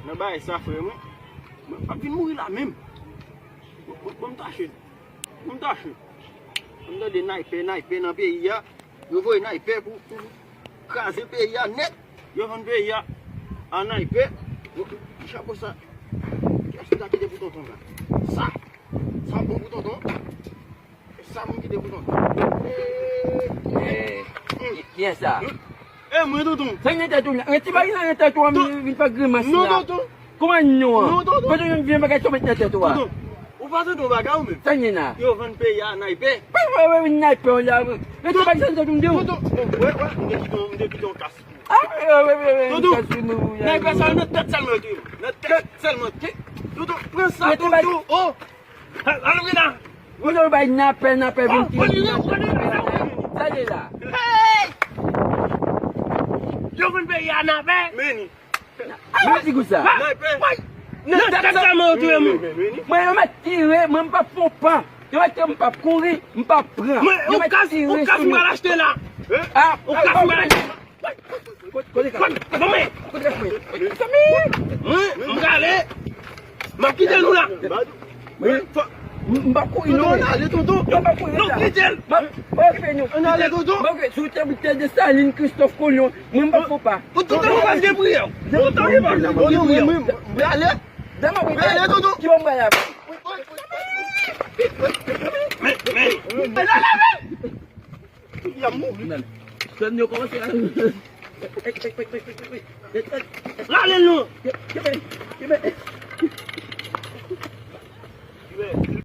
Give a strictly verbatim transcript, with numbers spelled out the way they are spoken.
Nan bagay sa, frè mwen, mwen p ap vin mouri la menm. Mwen, mwen, mwen m tache. Mwen m tache. Mwen tande naypè, naypè nan peyi a. Yo voye naypè pou, pou kraze peyi a nèt. Yo vann peyi a a naypè. Yo, chapo sa. Kiyès ki ta kite pou tonton la? Sa. Sa bon pou tonton. Sa moun kite pou tonton. Eh, eh, ki, kiyès sa? E mwen, tonton. Sa gen tèt ou la? Rete bay nan tèt ou an, vin fè grimas la. Non, tonton. Kòman non an? Non, tonton. Kote yon vye bagay sou met nan tèt ou a? Tonton, ou pa tande yon bagay ou menm? Sa gen la? Yo vann peyi a naypè. Wi, wi, wi, wi, naypè w la. Rete bay sa nan tèt ou, m di w. Tonton, tonton, wè, wè, m te kite yon, m te kite yon kas. Ah, wi, wi, wi, wi, wi, tonton, kas pou nou, naypè sa nan tèt sèlman yo te. Nan tèt sèlman. Tonton, pran sa, tonton. Oh! Al, al, Rina. Ou nan bay napè, napè, vin tire. Sa ye la. Hey! Yo konn peyi a napè. Meni. Mwen di kou sa. Napè. Nan tèt sa mwen retire moun. Mwen yo mèt tire, mwen m p ap fon pa. Yo mèt tire, m p ap kouri, m p ap pran. Mwen, yon kas, yon kas mwen al achte la. Ah, yon kas mwen al achte. Kote ka? Kote ka mwen? Mwen, m prale. M ap kite nou la. Mwen, m pa kouri non. Tonton, ale, tonton. Yo, m pa kouri la. Non, kite l. M pa okipe nou. Ann ale, tonton. M pa okipe. Si w te, te Desalin, Kristòf Kolon, mwen m pa fon pa. Ou tonton, ou pa vle priye. Ou tonton, ou pa vle priye. Mwen, mwen, mwen ale. Dèman, mwen ale, tonton. Ki bon mwen la? Men, men. Tout y ap mouri. Sèn yo kòmanse la. Rale l non.